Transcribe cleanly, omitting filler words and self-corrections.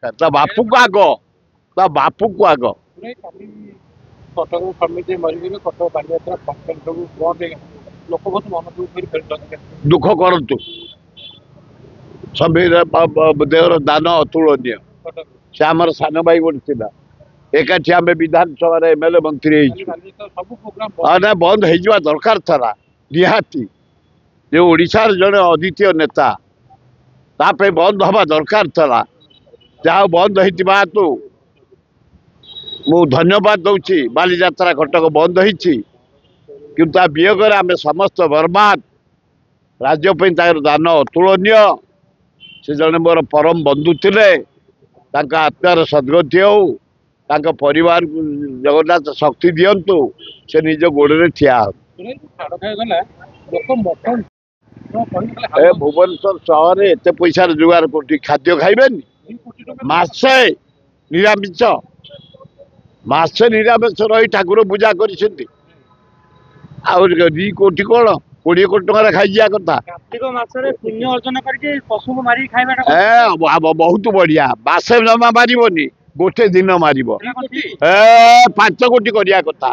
ତା ବାପୁକୁ ଆଗ, ତା ବାପୁକୁ ଆଗ। କଟକ ସମିତି ମରିଗଲେ, କଟକ ବାଲିଯାତ୍ରା ଫଙ୍କସନ ସବୁ ବନ୍ଦ ହେଇଗଲା, ଲୋକ ବହୁତ ମନ ଦୁଃଖ କରି ଫେରୁଛନ୍ତି। ଦୁଃଖ କରନ୍ତୁ, ସମୀର ଦେହର ଦାନ ଅତୁଳନୀୟ। ସେ ଆମର ସାନ ଭାଇ ଗୋଟେ ଥିଲା, ଏକାଠି ଆମେ ବିଧାନସଭାରେ ଏମଏଲଏ ମନ୍ତ୍ରୀ ହେଇଛୁ। ନା, ବନ୍ଦ ହେଇଯିବା ଦରକାର ଥିଲା ନିହାତି। ଯେ ଓଡ଼ିଶାର ଜଣେ ଅଦ୍ୱିତୀୟ ନେତା, ତା ପାଇଁ ବନ୍ଦ ହେବା ଦରକାର ଥିଲା। ଯାହା ବନ୍ଦ ହେଇଥିବା ହେତୁ ମୁଁ ଧନ୍ୟବାଦ ଦେଉଛି। ବାଲିଯାତ୍ରା କଟକ ବନ୍ଦ ହେଇଛି, କିନ୍ତୁ ତା ବିୟୋଗରେ ଆମେ ସମସ୍ତ ବର୍ବାଦ। ରାଜ୍ୟ ପାଇଁ ତାଙ୍କର ଦାନ ଅତୁଳନୀୟ। ସେ ଜଣେ ମୋର ପରମ ବନ୍ଧୁ ଥିଲେ। ତାଙ୍କ ଆତ୍ମାର ସଦ୍ଗତି ହେଉ, ତାଙ୍କ ପରିବାରକୁ ଜଗନ୍ନାଥ ଶକ୍ତି ଦିଅନ୍ତୁ, ସେ ନିଜ ଗୋଡ଼ରେ ଠିଆ ହଉ। ଏ ଭୁବନେଶ୍ୱର ସହରରେ ଏତେ ପଇସାର ଯୋଗାଡ଼ କରୁଛି, ଖାଦ୍ୟ ଖାଇବେନି? ମାସେ ନିରାମିଷ, ମାସେ ନିରାମିଷ ରହି ଠାକୁର ପୂଜା କରିଛନ୍ତି। ଆଉ 2 କୋଟି କ'ଣ, 20 କୋଟି ଟଙ୍କାରେ ଖାଇଯିବା କଥା। ବହୁତ ବଢିଆ। ମାସେ ଜମା ମାରିବନି, ଗୋଟେ ଦିନ ମାରିବ। ଏ 5 କୋଟି କରିବା କଥା।